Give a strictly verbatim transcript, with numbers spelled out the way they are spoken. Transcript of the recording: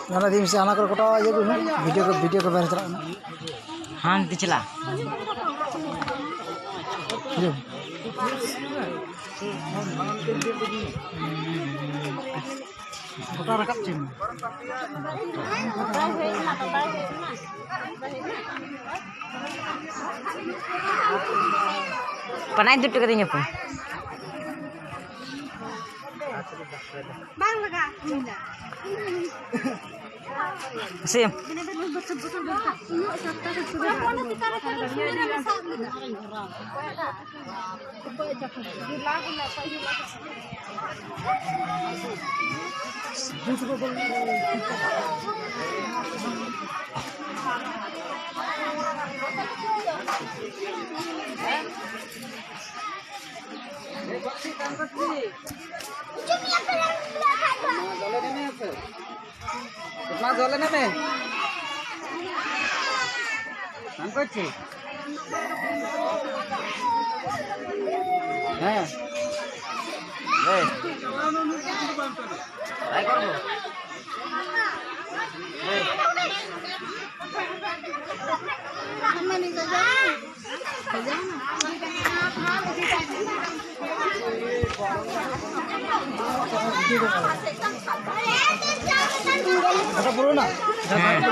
ᱧᱮᱞ ᱤᱫᱤ ᱢᱮᱥᱮ, ᱦᱟᱱᱟ ᱠᱚᱨᱮ ᱜᱚᱴᱟ ᱤᱭᱟᱹ ᱠᱚ ᱢᱮᱱᱟᱜᱼᱟ, ᱵᱷᱤᱰᱤᱭᱳ ᱠᱚ, ᱵᱷᱤᱰᱤᱭᱳ ᱠᱚ ᱵᱮᱱ ᱪᱟᱞᱟᱜ ᱠᱟᱱᱟ᱾ ᱦᱟᱱ ᱛᱮ ᱪᱟᱞᱟᱜ᱾ ᱜᱚᱴᱟ ᱨᱟᱠᱟᱵ ᱪᱮ᱾ ᱯᱟᱱᱟᱭ ᱫᱩᱴ ᱠᱟᱫᱤᱧ ᱦᱚᱯᱚᱱ᱾ ᱵᱟᱝ ᱞᱟᱜᱟᱜᱼᱟ᱾ ᱥᱤᱢ᱾ ᱢᱟ ᱡᱚᱞᱮ ᱱᱮ ᱢᱮ᱾ ᱵᱟᱝ ᱠᱚ ᱪᱮ? ᱦᱮᱸ᱾ ᱮᱭ᱾ ᱴᱨᱟᱭ ᱠᱚᱨᱵᱚ᱾ ᱮᱭ᱾ ᱠᱟᱛᱷᱟ ᱯᱩᱨᱟᱹᱣ ᱮᱱᱟ? ᱦᱮᱸ᱾